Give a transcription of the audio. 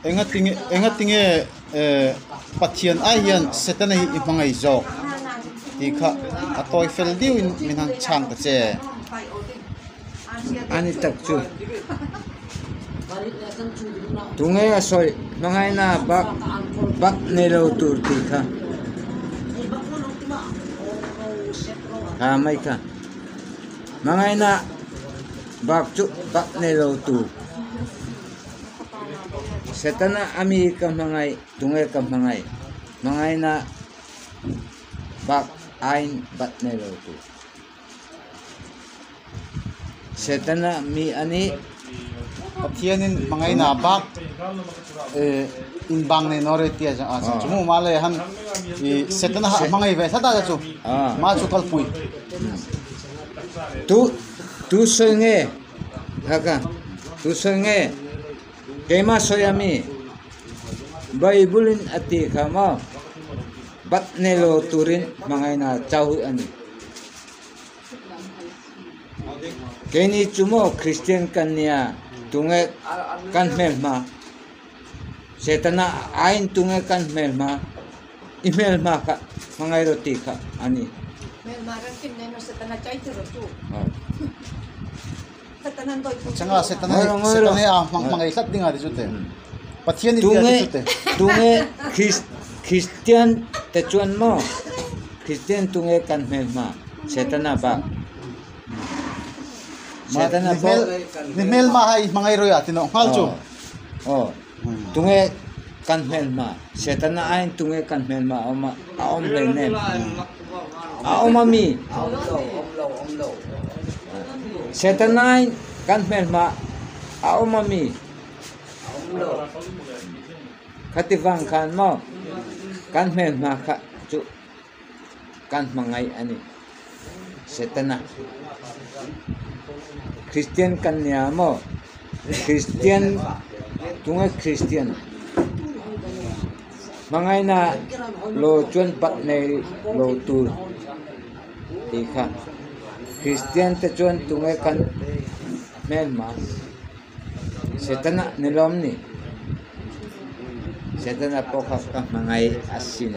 Enga tinge enga tinge eh Pathian ai hian Setana hi i hmangaih zawk tih kha a tawi fel deuhin min han chhang ta che. Ani tak chu tunge a sawi hmangaihna bak bak nei lo tur tih kha ha mai kha hmangaihna bak chu bak nei lo tur Setana ami ka hmangaih tunge ka hmangaih hmangaihna bak aiin bat nei lo tur. Setana mi a nih. Pathianin hmangaihna bak inbang nei no rei tia a chu mu ma le han i Setana ha hmangai ve tlat a chu ma chu kalpui. Tu tu sawi nge haka tu sawi nge keimah sawi a mi Bible in a ti kha maw bat nei lo turin hmangaihna chau hi a ni. Keini chu maw Kristian kan nia tunge kan hmelhma Setana aiin tunge kan hmelhma i hmelhma kha hmangaih rawh tih kha a ni. Changa Setana hi Setana hi a hmangaih tlat ding a ti chu te Pathian i tia ti chu te. Tunge Kristian te chuan maw Kristian tunge kan hmelhma Setana bak Setana pawh Ni hmelma hai hmangaih rawih a ti nawh nghal chu. Aw tunge kan hmelhma Setana aiin tunge kan hmelhma a awm a a awm hleinem a awm a mi Setana aiin kan hmelhma a awm a mi Khati vang khan maw kan hmelhma kha chu kan hmangaih a ni. Setana Kristian kan nia maw Kristian tunge Kristian hmangaihna lo chuan bat nei lo tur tih kha Kristian te chuan tunge kan hmelhma. Setana ni lawm ni. Setana pawh kha ka hmangaih asin.